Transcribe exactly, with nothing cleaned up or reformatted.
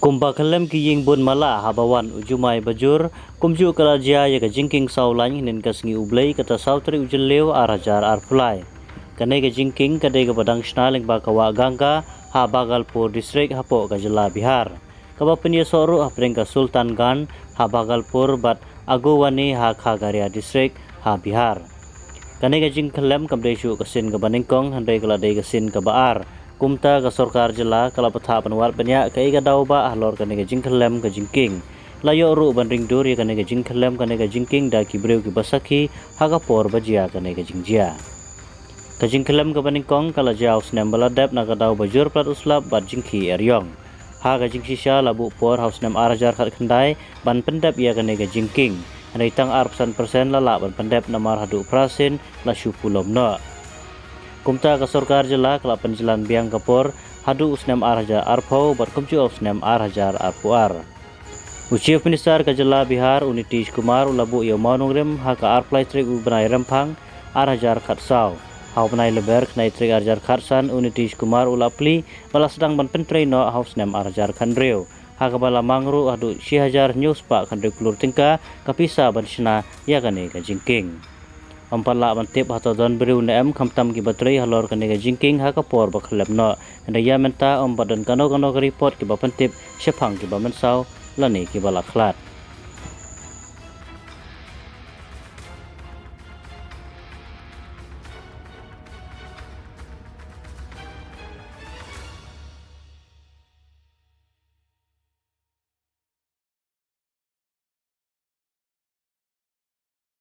Kumba khyllem ki ïing bun mala haba wan u jumai bajur, kumjuh ka la jia ïa ka jingkieng saw lain hynnin ka sngi U Blei, kata saw tarik u Jylliew ar hajar arphew lai. Kane ka jingkieng ka dei kaba dang shna lyngba ka wah Ganga ha Bhagalpur District hapoh ka jylla Bihar, kaba pynïasoh ruh hapdeng ka Sultanganj ha Bhagalpur bad Agowani ha Khagaria District ha Bihar. Kane ka jingkhyllem kam dei shuh ka sien kaba nyngkong, hynrei ka la dei ka sien kaba ar. Kumta ka sorkar jylla ka la bthah ban wad bniah kaei ka daw ba halor kane ka jingkhyllem ka jingkieng. La ïoh ruh ban ring dur ïa kane ka jingkhyllem kane ka jingkieng da ki briew kiba sakhi ha ka por ba jia kane ka jingjia. Ka jingkhyllem kaba nyngkong ka la jia ha u snem ba la dep na ka daw bajur palat u slap bad jingkhih eriong. Ha ka jingshisha la buh por ha u snem ar hajar khatkhyndai ban pyndep ïa kane ka jingkieng. Hynrei tang arphew san persen la lah ban pyndep namar haduh phra sien la shu pulom noh. Kumta ka sorkar jylla ka la pynjlan biang ka por haduh u snem ar hajar arphew bad kumjuh ha u snem ar hajar arphew ar. U Chief Minister ka jylla Bihar u Nitish Kumar u la buh ïa u mawnongrim ha ka arphew lai tarik u bnai Rymphang ar hajar khatsaw. Ha u bnai Lber khyndai tarik ar hajar khatsan u Nitish Kumar u la plie ba la sdang ban pyntrei noh ha u snem ar hajar khathynriew, ha kaba la mang ruh haduh shi hajar hynñiew spah khathynriew klur tyngka ka pisa ban shna ïa kane ka jingkieng. Ym pat lah ban tip hato don briew ne em khamtam kiba trei halor kane ka jingkieng ha ka por ba khyllem noh. Hynrei ïa mynta ym pat don kano kano ka report kiba pyntip shaphang kiba mynsaw lane kiba la khlad.